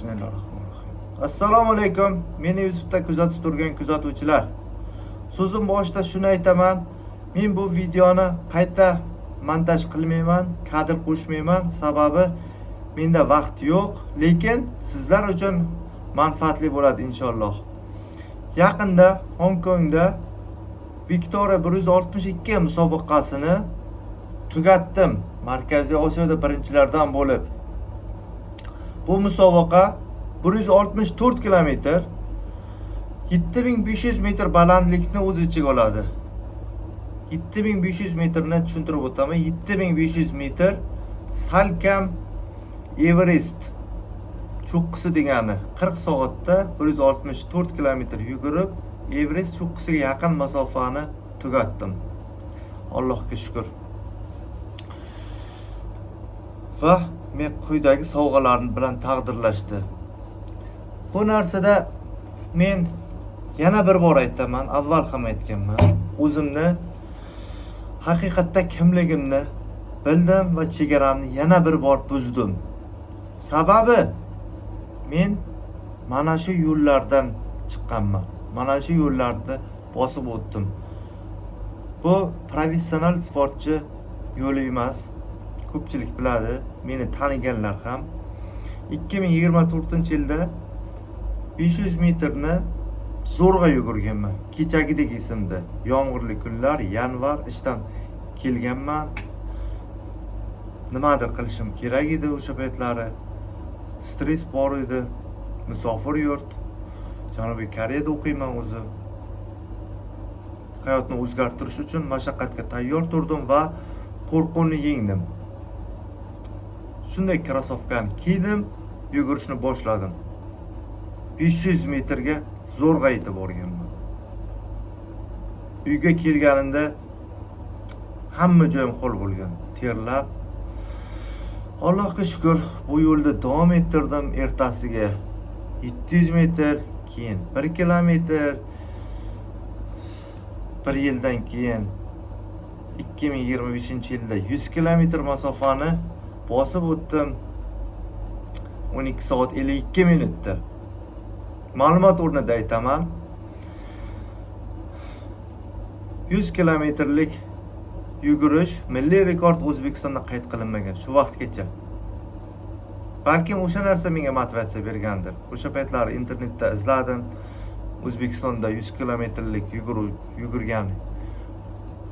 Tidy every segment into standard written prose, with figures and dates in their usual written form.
Bismillahirrohmanirrohim. Assalomu alaykum. Meni YouTube'da kuzatib turgan kuzatuvchilar. So'zim boshida shuni aytaman. Men bu videoni qayta montaj qilmayman, kadr qo'shmayman. Sababi menda vaqt yo'q, lekin sizlar uchun manfaatli bo'ladi inshaalloh. Yaqinda Hong Kongda Victoria 162 musobaqasini tugatdim. Markaziy Osiyoda birinchilardan bo'lib. Bu musobaqa 164 kilometr, 7500 metr balandlikni o'z ichiga oladi. 7500 metrni tushuntirib o'taman. 7500 metr salkam Everest cho'qqisi degani. 40 soatda 164 kilometr yugurib, Everest cho'qqisiga yaqin masofani tugatdim. Allohga shukr. Va men quyidagi sovg'alarni bilan taqdirlashdi. Bu narsada men yana bir bor aytaman, avval ham aytganman. O'zimni haqiqatda kimligimni bildim va chegaramni yana bir bor buzdim. Sababi men mana shu yo'llardan chiqqanman. Mana shu yo'llarni bosib o'tdim. Bu professional sportchi yo'li emas. Ko'pchilik biladi, meni taniganlar ham. 2024-yilda 500 metrni zo'rg'a yugurganman. Kechagidek esimda. Yomg'irli kunlar, yanvar, ishdan kelganman. Nimadir qilishim kerak edi o'sha paytlari. Stress bor edi. Musofir yurt. Janubiy Koreyada o'qiyman o'zi. Hayotni o'zgartirish uchun mashaqqatga tayyor turdim va qo'rquvni yengdim. Shunday krossovkani kiydim, yugurishni boshladim. 500 metrga zo'rg'a yetib borganman. Uyga kelganimda hamma joyim ho'l bo'lgan, terlab. Allohga shukr, bu yo'lda davom ettirdim. Ertasiga 700 metr, keyin 1 kilometr. Bir yildan keyin 2025-yilda 100 kilometr masofani bosib o'tdim 12 soat 52 minutda. Ma'lumot o'rnida aytaman. 100 kilometrlik yugurish milliy rekord O'zbekistonda qayd qilinmagan shu vaqtgacha. Balkim o'sha narsa menga motivatsiya bergandir. O'sha paytlari internetda izladim. O'zbekistonda 100 kilometrlik yugurgan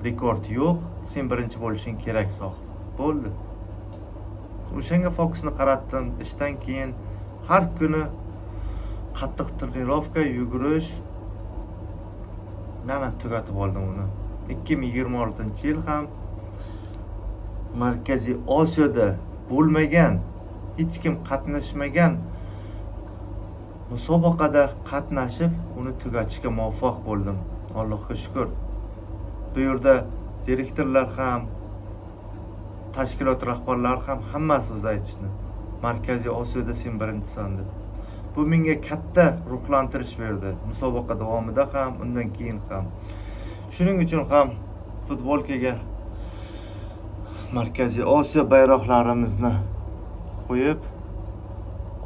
rekord yo'q. Sen birinchi bo'lishing kerak, sohib. Bo'ldi. O'shanga fokusni qaratdim. Ishdan keyin har kuni qattiq trenirovka, yugurish. Mana tugatib oldim uni. 2026-yil ham Markaziy Osiyoda bo'lmagan, hech kim qatnashmagan musobaqada qatnashib, uni tugatishga muvaffaq bo'ldim. Allohga shukr. Bu yerda direktorlar ham, tashkilot rahbarlari ham hammasi o'zi aytishdi. Markaziy Osiyoda sen birinchisan deb. Bu menga katta ruhlantirish berdi. Musobaqa davomida ham, undan keyin ham. Shuning uchun ham futbolkaga Markaziy Osiyo bayroqlarimizni qo'yib,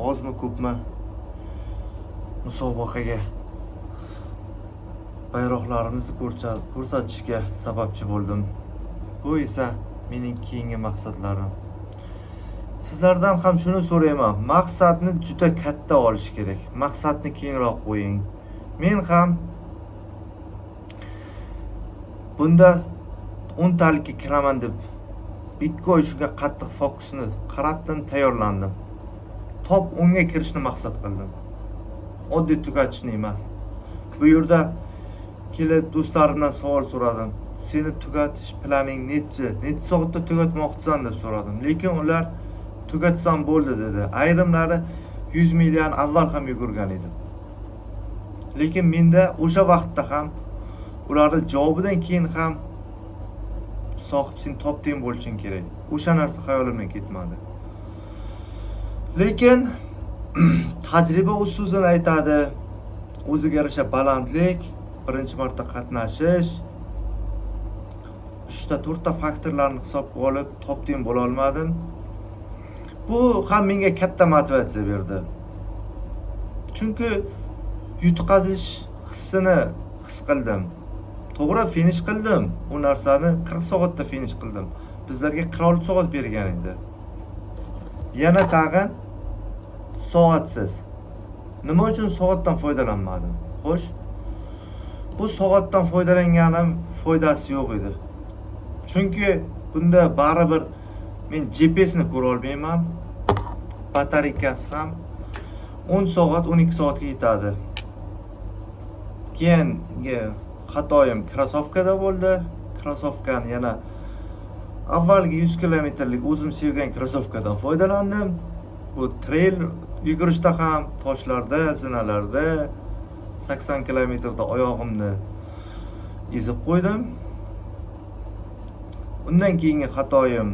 ozmi ko'pmi musobaqaga bayroqlarimizni ko'rsatishga sababchi bo'ldim. Bu esa mening keyingi maqsadlarim. Sizlardan ham shuni so'rayman. Maqsadni juda katta olish kerak. Maqsadni kengroq qo'ying. Men ham bunda 10 talikka kiraman deb 2 oy shunga qattiq fokusni qaratdim, tayyorlandim. Top 10 ga kirishni maqsad qildim. Oddiy tugatishni emas. Bu yerda kelib do'stlarimdan savol so'radim. Seni tugatish planing nechi? Necha soatda tugatmoqchisan deb so'radim. Lekin ular tugatsam bo'ldi dedi. Ayrimlari 100 milyan avval ham yugurgan edi. Lekin menda o'sha vaqtda ham, ularni javobidan keyin ham, sohib, sen top 10 bo'lishing kerak. O'sha narsa xayolimdan ketmadi. Lekin tajriba o'z so'zini aytadi. O'ziga yarasha balandlik, birinchi marta qatnashish, 3 ta 4 ta faktorlarni hisobga olib top 10 bo'la olmadim. Bu ham menga katta motivatsiya berdi. Chunki yutqazish hissini his qildim. To'g'ri, finish qildim. U narsani 40 soatda finish qildim. Bizlarga 46 soat bergan edi. Yana tag'in soatsiz. Nima uchun soatdan foydalanmadim? Xo'sh, bu soatdan foydalanganim foydasi yo'q edi. Chunki bunda baribir men GPSni ko'ra olmayman. Batareykasi ham 10 soat, 12 soatga yetadi. Keyingi xatoyim krossovkada bo'ldi. Krossovkani yana avvalgi 100 kilometrlik o'zim sevgan krossovkadan foydalandim. Bu trail yugurishda ham toshlarda, zinalarda 80 kilometrda oyog'imni ezib qo'ydim. Undan keyingi xatoyim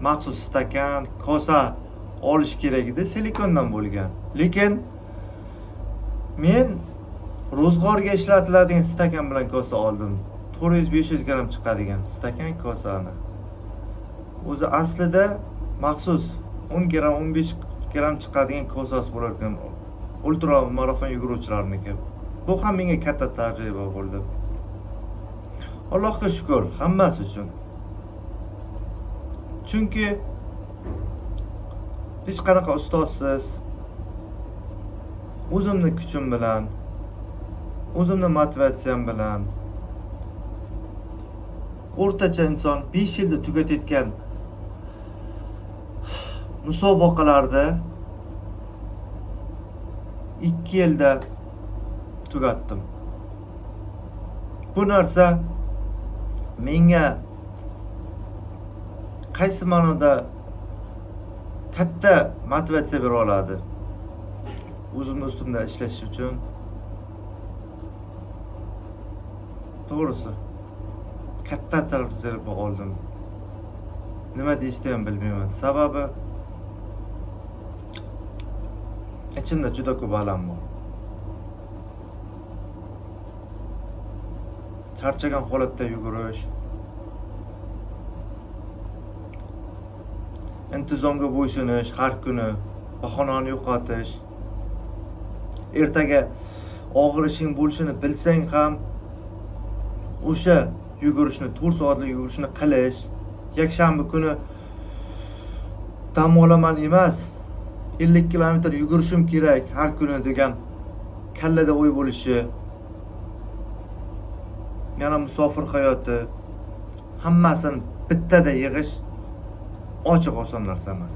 maxsus stakan, kosa olish kerak edi, silikondan bo'lgan. Lekin men ro'zg'orga ishlatiladigan stakan bilan kosa oldim. 400-500 gramm chiqadigan stakan kosani. O'zi aslida maxsus 10 gramm, 15 gramm chiqadigan kosasi bo'lar ekan. Ultra marafon yuguruvchilarniki. Bu ham menga katta tajriba bo'ldi. Allohga shukr hammasi uchun. Chunki hech qanaqa ustozsiz o'zimni kuchim bilan, o'zimni motivatsiyam bilan o'rtacha inson 5 yilda tugatayotgan musobaqalarda 2 yilda tugatdim. Bu narsa menga qaysi ma'noda katta motivatsiya bera oladi? O'zimni ustimda ishlash uchun. To'g'risi, katta tajriba oldim. Nima deyishni ham bilmayman. Sababi ichimda juda ko'p alam bor. Charchagan holatda yugurish, intizomga bo'ysunish, har kuni bahonani yo'qotish, ertaga og'ir ishing bo'lishini bilsang ham o'sha yugurishni, 4 soatlik yugurishni qilish, yakshanba kuni dam olaman emas, 50 kilometr yugurishim kerak har kuni degan kallada o'y bo'lishi, yana musofir hayoti, hammasini bittada yig'ish ochiq oson narsa emas.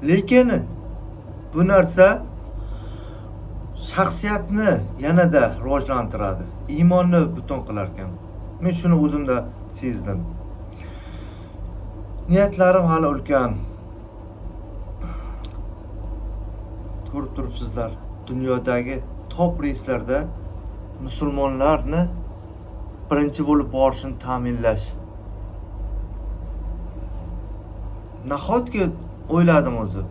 Lekin bu narsa shaxsiyatni yanada rivojlantiradi, iymonni butun qilar ekan. Men shuni o'zimda sezdim. Niyatlarim hali ulkan. Ko'rib turibsizlar, dunyodagi top reyslarda musulmonlarni birinchi bo'lib borishini ta'minlash. Nahotki o'yladim o'zi.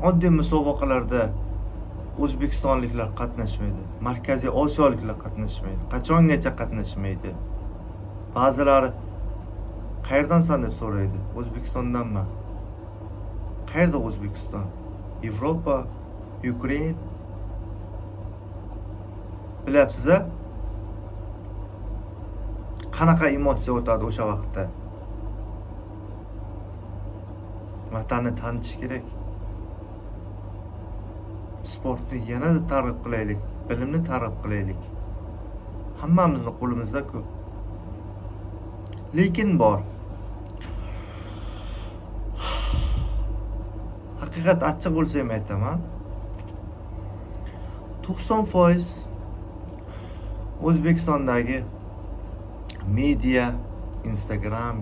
Oddiy musobaqalarda o'zbekistonliklar qatnashmaydi, Markaziy Osiyoliklar qatnashmaydi, qachongacha qatnashmaydi. Ba'zilari qayerdansan deb so'raydi. O'zbekistondanman. Qayerda O'zbekiston? Yevropa, Ukraina. Bilyapsiz-a? Qanaqa emotsiya o'tadi o'sha vaqtda? Vatanni tanitish kerak. Sportni yanada targ'ib qilaylik, bilimni targ'ib qilaylik. Hammamizni qo'limizda ko'p. Lekin bor. Haqiqat achchiq bo'lsa ham aytaman. 90% O'zbekistondagi media, Instagram,